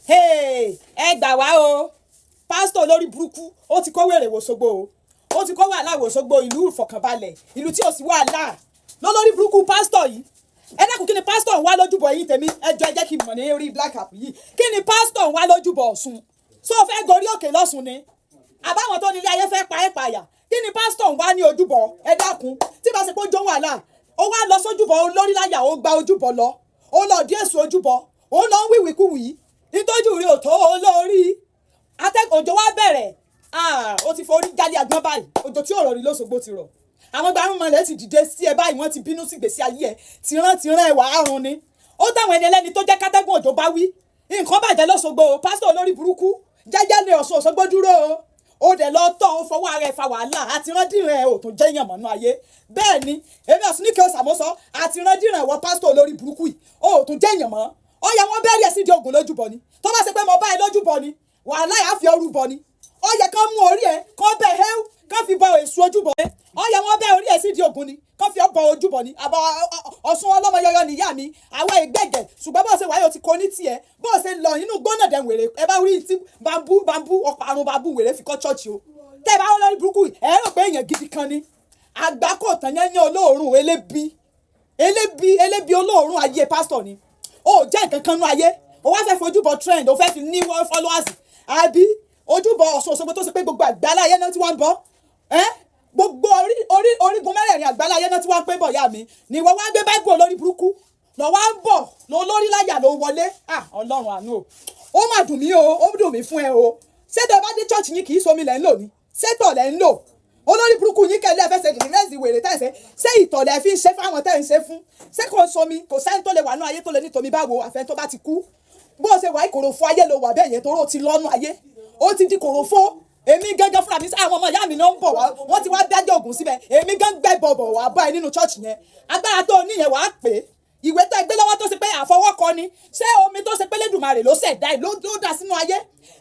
Ẹ gbà wá o. Pásítọ̀ olórí burúkú, ó ti kó wèrè wòṣogbo o, ó ti kó wàhálà wòṣogbo, ìlú ìfọ̀kànbalẹ̀, ìlú tí ò sí wàhálà lólórí burúkú pásítọ̀ yìí. Ẹ dákun, kí ni pásítọ̀ ń wá lójúbọ yìí? Tèmi, ẹ jọ̀ọ́, ẹ jẹ́ kí n mọ̀ ní orí black app yìí, kí ni pásítọ̀ ń wá lójúbọ Ọ̀ṣun? Sọ fẹ́ gorí òkè lọ́sùn ni, àbáwọn tó nílé ayé fẹ́ pa ẹ́ payà? Kí ni pásítọ̀ ń wá ní ojúbọ? Ẹ dákun, tí bá ṣe pé ó jó wàhálà, ó wá lọ sójúbọ olórí láyà, ó gba ojúbọ lọ, ó lọ dí èso ojúbọ, ó lọ ń wíwìkúwì nítọ́jú rí òtó olórí atẹ́gùn. Òjò wá bẹ̀rẹ̀, ó ti forí jálé agbọ́n báyìí. Òjò tí ọ̀rọ̀ rí lóṣogbo ti rọ̀, àwọn gbárùnmọ̀lẹ́ ti dìde sí ẹ báyìí, wọ́n ti bínú sí gbèsè ayé ẹ, tìran tìran ẹ wà á run ni. Ó táwọn ẹni ẹlẹ́ni tó jẹ́ kátẹ́gùn òjò bá wí, nǹkan bàjẹ́ lọ́sọ̀gbọ̀ o. Pásítọ̀ olórí burúkú, jẹ́jẹ́ ní Ọ̀ṣun Òṣogbo dúró o. Ó dẹ̀ lọ tọ́, ó fọwọ́ ara ẹ̀ fa wàhálà. Àtìrandíran ẹ̀ ò tún jẹ́ èèyàn mọ́nú ayé. Bẹ́ẹ̀ ni èmi Ọ̀sùn ní kí o sàmósọ, àtìrandíran ẹ̀wọ̀ pásítọ̀ olórí burúkú yìí, ó ò tún jẹ́ èèyàn mọ́. Ó yẹ wọ́n bẹ́ẹ̀rẹ̀ sí di ogun lójúbọ ni. Tó bá ṣe pé mo bá ẹ lójúbọ ni, wàhálà ẹ̀ á fi ọrú bọ ni. Ó yẹ kán mú orí ẹ, kán bẹ hẹ́ú, kán fi bọ èso ojúbọ ẹ. Ó yẹ wọ́n bẹ́ orí ẹ sí di ogun ni, kán fi ọ bọ ojúbọ ni. Àbọ̀ Ọ̀ṣun ọlọ́mọ yọyọ níyà mi, àwọn ìgbẹ́gẹ̀. Ṣùgbọ́n bó ṣe wáyé, o ti kó ní tiẹ̀. Bó ṣe lọ inú gbóná dẹ̀ wèrè, ẹ bá rí tí bambú bambú ọ̀pọ̀ àrùn bambú wèrè fi kọ́ church o. Tẹ́ ẹ bá wọn lórí burúkú, ẹ rò pé èèyàn gidi kan ni. Àgbákò tán yẹn, olóòórùn, elébi elébi elébi, olóòórùn ayé pásítọ̀ ni. Ó jẹ́ nǹkan kan nú ayé, ó wá fẹ́ fojú bọ trend, ó fẹ́ fi ní followers, àbí ojúbọ Ọ̀ṣun Òṣogbo tó ṣe pé gbogbo àgbáláyé náà tí wọ́n ń bọ̀ ẹ́, gbogbo orí orí orígun mẹ́rẹ̀ẹ̀rin àgbáláyé náà tí wọ́n ń pè bọ̀ yá mi ni. Wọ́n wá gbé báìbù olórí burúkú lọ, wá ń bọ̀ lọ lórí láyà ló wọlé. Ah, Ọlọ́run àánú o, ó mà dùn mí o, ó dùn mí fún ẹ o. Ṣé tó bá dé church yín, kì í somi lẹ́ ń lò ní? Ṣé tọ̀ lẹ́ ń lò? Olórí burúkú yín kẹ́lẹ́ ẹ fẹ́ ṣe dìrẹ́sì wèrè tẹ́ ẹ̀ ṣe. Ṣé ìtọ̀ lẹ́ fi ń ṣe fáwọn tẹ́ ẹ̀ ń ṣe fún? Ṣé kò somi? Kò sẹ́ni tó lè wà ní ayé tó lè ní tomi báwo, àfẹn tó bá ti kú. Bó ṣe wà, ìkòròfo ayé ló wà bẹ́ẹ̀ yẹn, toró ti lọ́nu ayé, ó ti di kòròfo. Èmi gángan fúnra mi, àwọn ọmọ ìyá mi náà ń bọ̀ wá, wọ́n ti wá dájọ́ ògùn síbẹ̀. Èmi gán gbẹ́ bọ̀bọ̀ wá báyìí nínú church yẹn. Agbára tó ní yẹn, wàá pè é. Ìwé tó gbé lọ́wọ́ tó ṣe pé àfọwọ́kọ ni, ṣé omi tó ṣe pé Lédùmarè ló ṣẹ̀dá ẹ̀ ló dá sínú ayé,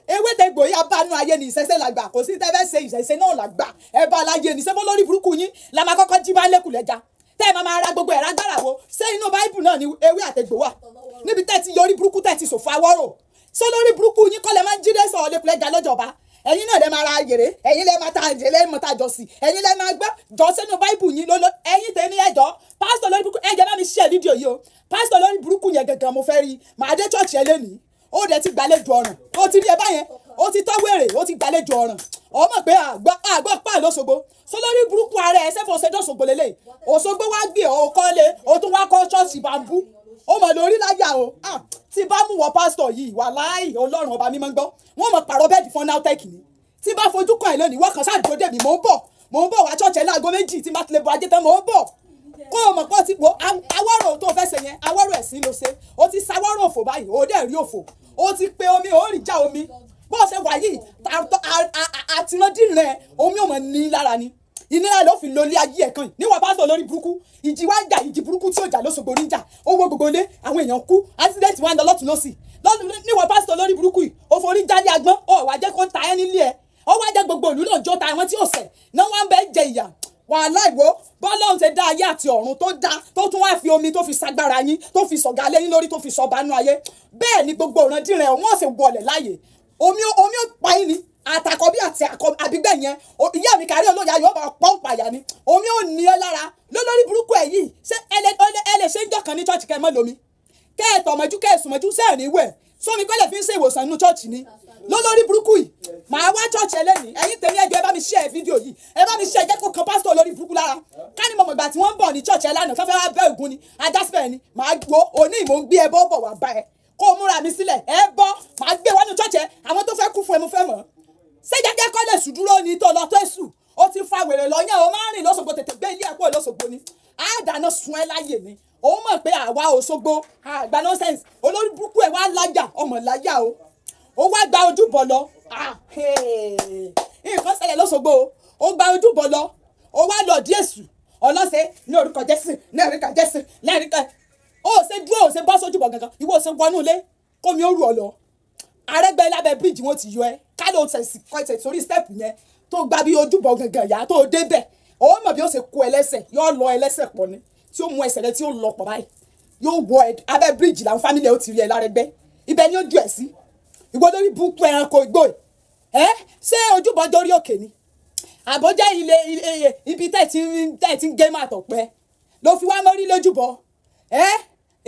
ewé tẹ gbòye abánú ayé ni. Ìṣẹ̀ṣẹ̀ làgbà, kò sí tẹ́ fẹ́ ṣe, ìṣẹ̀ṣẹ̀ náà làgbà ẹ bá láyé ní. Sẹ́fọ́ lórí burúkú yín la máa kọ́kọ́ jí bá lẹ́kùn lẹ́ja tẹ́ ẹ máa máa ra gbogbo ẹ̀rọ agbára wo? Ṣé inú báíbù náà ni ewé àtẹ̀gbò wà níbi tẹ́ ti yọrí burúkú, tẹ́ ti ṣòfò awọ́rò? Ṣé lórí burúkú yín kọ́ lẹ máa ń jí dé sọ̀rọ̀ lẹ́kùn lẹ́ja lọ́jọba? Ẹ̀yin náà lẹ máa ra yèrè, ẹ̀yin lẹ máa ta ẹ̀jẹ̀, lẹ máa ta jọ̀sì, ẹ̀yin lẹ máa gbọ́ jọ sínú báíbù yín lọ́lọ́. Ẹ̀yin tèmi, ẹ̀jọ́ pásítọ̀ lórí burúkú, ẹ̀jẹ̀ bá mi share fídíò yìí o. Pásítọ̀ lórí burúkú yẹn gangan mo fẹ́ rí. Màá dé church ẹ lẹ́nìí. Ó dẹ̀ ti gbàlejò ọ̀ràn, ó ti rí ẹ báyẹn, ó ti tọ́ wèrè, ó ti gbàlejò ọ̀ràn. Ó mọ̀ pé àgbọ̀ pa lóṣogbo sọ lórí burúkú ara ẹ sẹ́fọ̀ ṣe dọ́sogbo lélẹ̀. Òṣogbo wá gbé ọ kọ́lé, ó tún wá kọ́ ṣọ́ọ̀ṣì bambú, ó mọ̀ lórí láyà o. Tí bá mú wọ pásítọ̀ yìí, wà láì Ọlọ́run ọba mímọ́ ń gbọ́, wọ́n mọ̀ pàrọ̀ bed fún NAUTECH ni. Tí bá fojú kàn ẹ́ lónìí, wọ́n kàn sáà dúró dè mí. Mò ń bọ̀, mò ń bọ̀ wá ṣọ́ọ̀ṣì ẹ̀ láago 2. Tí bá tilẹ̀ bọ ajé tán, mò ń bọ̀. Kó o mọ̀ pé ti wo awọ́rò tó fẹ́ ṣe yẹn, awọ́rò ẹ̀sìn ló ṣe. O ti ṣàwọ́rò òfò báyìí, o dẹ̀ rí òfò. O ti pe omi, o rí já omi. Bó o ṣe wà yìí, àtìrandíran omi ò mọ̀ ní lára ni. Ìnira ló fi lólé ayé ẹ̀ kan yìí níwọ̀n. Pásítọ̀ lórí burúkú, ìjì wá ń jà, ìjì burúkú tí ò jà lóṣogbo níjà, owó gbogbo lé, àwọn èèyàn kú, accident wá ń lọ lọ́tún lọ́sì níwọ̀n. Pásítọ̀ lórí burúkú yìí, ó forí jálé agbọ́n, ó wá jẹ́ kó ta ẹ́ nílé ẹ̀, ó wá jẹ́ gbogbo ìlú náà jó ta. Àwọn tí ò ṣẹ̀ náà wá ń bẹ́ jẹ ìyà wàhálà. Ìwọ bọ́lọ́run ṣe dá ayé àti ọ̀run, tó dá, tó tún wá fi omi tó fi sagbára yín, tó fi sọ̀gá lé yín lórí, tó fi sọ̀bánú ayé, bẹ́ẹ̀ ni gbogbo ìrandíran ẹ̀ wọ́n sì wọlé láàyè. Omi, omi ó pa yín ni, àtàkọ́bí àti àbígbẹ̀ yẹn. Ìyá mi kárí olóyè ayọ̀ ọba pọ́ǹpù àyà ni. Omi ò ní ẹ lára lólórí burúkú ẹ yìí. Ṣé ẹ lè ṣe ń jọkàn ní church kẹ́ ẹ mọ́ lomi, kẹ́ ẹ tọ̀ mọ́jú, kẹ́ ẹ sùn mọ́jú sẹ́ẹ̀ ní wẹ̀ sómi kọ́lẹ̀ fi ń ṣe ìwòsàn nínú church ni? Lólórí burúkú yìí, màá wá church ẹ lẹ́nìí. Ẹ̀yin tèmi, ẹjọ́, ẹ bá mi share fídíò yìí, ẹ bá mi share, jẹ́ kó kan pásítọ̀ lórí burúkú lára. Ká ní mo mọ̀ ìgbà tí wọ́n ń bọ̀ ní church ẹ lánàá, tó fẹ́ wá bẹ́ ògún ni ajásíbẹ̀ ni. Màá wo òní, mò ń gbé ẹ bọ́ bọ̀ wá bá ẹ, kó o múra mi sílẹ̀. Ẹ bọ́, màá gbé wọnú church ẹ. Àwọn tó fẹ́ kú fún ẹ, mo fẹ́ mọ̀. Ṣé jẹ́jẹ́ kọ́ lè sùn dúró ní tó lọ tó èṣù? Ó ti fa wèrè lọ́yàn, ó máa ń rìn lọ́sọ̀gbọ̀. Tètè gbé ilé ẹ̀kọ́ lọ́sọ̀gbọ̀ ni, á dáná sun ẹ láyè ni. Ó mọ̀ pé àwa Òṣogbo àgbà nonsense. Olórí burúkú ẹ̀ wá láyà, ọmọ láyà o. Ó wá gba ojúbọ lọ. Nǹkan ṣẹlẹ̀ lọ́sọ̀gbọ̀ o. Ó gba ojúbọ lọ, ó wá lọ díẹ̀ sù ọlọ́sẹ̀ ní orúkọ Jésù, ní orúkọ Jésù, ní orúkọ. Ó ṣe dúró, ó ṣe bọ́ sójúbọ gangan. Ìwọ ṣe wọnú ilé kómi ó rù ọ lọ. Arẹ́gbẹ́ lábẹ́ bíríìjì wọn ti yọ ẹ. Ká ló tẹ̀sí kọ́ sórí step yẹn tó gba bí ojúbọ gangan yá tó débẹ̀, ó mọ̀ bí ó ṣe kó ẹlẹ́sẹ̀, yóò lọ ẹlẹ́sẹ̀ pọ̀ ni, tí ó mú ẹsẹ̀ rẹ tí ó lọ pọ̀ báyìí, yóò wọ ẹ abẹ́ bíríìjì làwọn family ẹ ó ti rí ẹ lárẹ́gbẹ́. Ibẹ̀ ni ó ju ẹ̀ sí. Ìwọ lórí burúkú ẹranko igbó ẹ, ṣé ojúbọ dórí òkè ni àbọ̀jẹ́ ilé ibi tẹ́ ti ń gé màtọ̀ pẹ́ ló fi wá mọ́rí lójúbọ ẹ?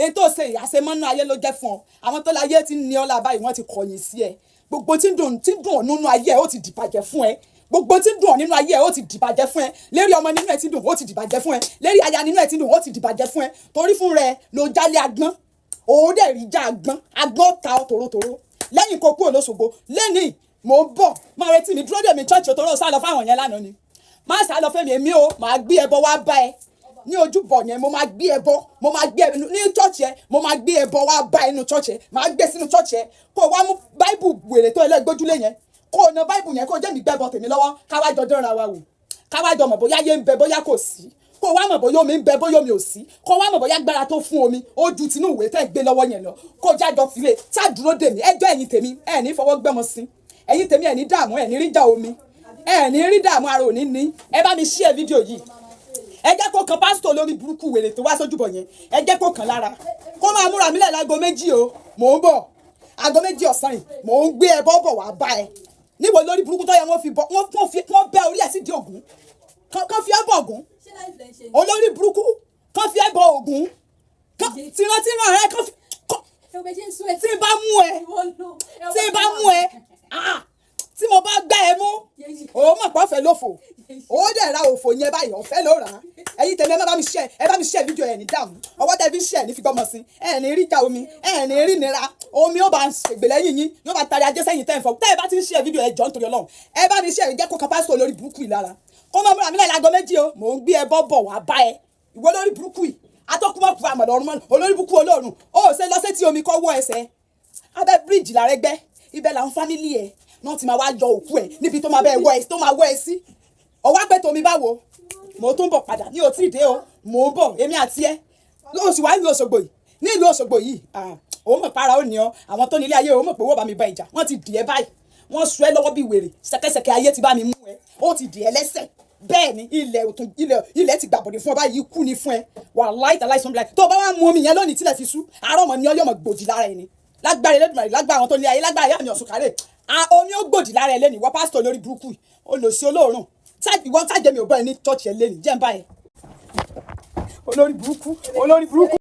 Ètò ṣe ìyàsẹ́mọ́nú ayé ló jẹ́ fún ọ. Àwọn tó láyé ti ń ní ọ́ lábáyé, wọ́n ti kọ̀yìn sí ẹ. Gbogbo tí ń dùn ọ́ nínú ayé ẹ, ó ti dìbàjẹ́ fún ẹ. Gbogbo tí ń dùn ọ́ nínú ayé ẹ, ó ti dìbàjẹ́ fún ẹ. Lérí ọmọ nínú ẹ ti dùn, ó ti dìbàjẹ́ fún ẹ. Lérí aya nínú ẹ ti dùn, ó ti dìbàjẹ́ fún ẹ. Torí fún rẹ ló jálé agbọ́n, òun dẹ̀ rí já agbọ́n, agbọ́n ta ọ́ tòrótòró lẹ́yìn kó kúrò lóṣogbo. Lẹ́nìí mò ń bọ̀, máa retí mi, dúró dè mí church. Tó rọ̀ sá lọ fáwọn yẹn lánàá ni, má sá lọ fẹ́mi. Èmi o, máa gbé ẹbọ wá bá ẹ ní ojúbọ yẹn. Mo máa gbé ẹbọ, mo máa gbé ẹbọ ní church yẹn. Mo máa gbé ẹbọ wá bá ẹ nínú church yẹn, máa gbé sínú church yẹn. Kó o wá mú báìbù wèrè tó ẹlẹ́gbójúlé yẹn, kó o na báìbù yẹn, kó o jẹ́ mi gbẹ́bọ tèmi lọ́wọ́, káwá jọ dánra wa wò, káwá jọ mọ̀ bóyá ayé ń bẹ, bóyá kò sí. Kó o wá mọ̀ bóyá omi ń bẹ, bóyá omi ò sí. Kó o wá mọ̀ bóyá agbára tó fún omi ó ju tinú ìwé tẹ́ gbé lọ́wọ́ yẹn lọ. Kó o jájọ filẹ̀ tá dúró dè mí. Ẹjọ́ ẹ̀yin tèmi, ẹ̀ ní fọwọ́ gbẹ́mọ sí. Ẹ̀yin tèmi, ẹ̀ ní dààmú, ẹ̀ ní rí jà omi, ẹ̀ ní rí dààmú, ara ò ní ní. Ẹ bá mi share fídíò yìí, ẹ jẹ́ kó kan pásítọ̀ lórí burúkú wèrè tó wá sójúbọ̀ yẹn. Ẹ jẹ́ kó kàn lára, kó máa múra mílẹ̀ láago 2 o. Mò ń bọ̀ aago 2 ọ̀sán yìí, mò ń gbé ẹbọ bọ̀ wá bá ẹ. Níbo lórí burúkú tó yẹ wọ́n fi bọ́, wọ́n fi wọ́n bẹ́ orí ẹ̀ sí di Ògún, kán fi ẹ́ bọ̀ Ògún. Olórí burúkú, kán fi ẹ́ bọ Ògún tìrántìrán rẹ, kán fi tí n bá mú ẹ, tí n bá mú ẹ, ah, tí mo bá gbá ẹ mú, òun mọ̀ pé ọ̀fẹ́ lófò, ó dẹ̀ ra òfò yẹn báyìí, ọ̀fẹ́ ló rà á. Ẹ̀yin tèmi, ẹ má bá mi share, ẹ bá mi share fídíò. Ẹ̀ ní dààmú, ọwọ́ tẹ fi share ní fi gbọ́mọ sí. Ẹ̀ ní rí jà omi, ẹ̀ ní rí nira omi. Ó bá ń ṣègbè lẹ́yìn yín, yóò bá tari ajé sẹ́yìn tẹ́ ń fọ. Tẹ́ ẹ bá ti ń share fídíò, ẹ jọ̀ọ́, nítorí Ọlọ́run, ẹ bá mi share. Jẹ́ kó kan pásítọ̀ lórí burúkú yìí lára, kó má múra mi láì láago 2 o. Mò ń gbé ẹbọ bọ̀ wá bá ẹ, ìwọ lórí burúkú yìí, atọ́kùnmọ̀kù àmọ̀lọ́run mọ́, olórí burúkú olóòrùn. Ó ṣe lọ sétí omi kọ́ wọ́ ẹsẹ̀ abẹ́ bíríìjì làrẹ́gbẹ́. Ibẹ̀ làwọn family ẹ̀ náà ti máa wá yọ òkú ẹ̀ níbi tó máa bẹ́ẹ̀ wọ́ ẹ, tó máa wọ́ ẹ sí. Ọwọ́ pẹ́ tomi báwo. Mo tún bọ̀ padà ní òtí ìdè o, mò ń bọ̀. Èmi àti ẹ lóṣù wá ìlú Òṣogbo yìí, ní ìlú Òṣogbo yìí, òun mọ̀ para ó ní ọ. Àwọn tó nílé ayé, òun mọ̀ pé wọ́n bá mi bá ìjà. Wọ́n ti dì ẹ́ báyìí, wọ́n sọ ẹ́ lọ́wọ́ bí wèrè. Ṣẹ̀kẹ̀ṣẹ̀kẹ̀ ayé ti bá mi mú ẹ, ó ti dì ẹ́ lẹ́sẹ̀. Bẹ́ẹ̀ ni ilẹ̀ òtún ilẹ̀, ilẹ̀ ti gbàbọ̀dẹ̀ fún ọ báyìí, ikú ni fún ẹ. Wàláhì tàláhì sọ́nbìlà, tó o bá wà mú omi yẹn lónìí tílẹ̀ fi sú, àárọ̀ mọ̀ ní ọ yóò mọ̀ gbòdì lára ẹni. Lágbára Elédùmarè, lágbára àwọn tó ní ayé, lágbára ìyá mi Ọ̀ṣun kárẹ̀, omi ó gbòdì lára ẹ lẹ́nìí. Wọ́n pásítọ̀ lórí burúkú yìí, olòṣì olóòórùn, ìwọ sájẹmí ò bọ́ ẹ ní church ẹ lẹ́nìí. Jẹ́ ń báyìí, olórí burúkú, olórí burúkú.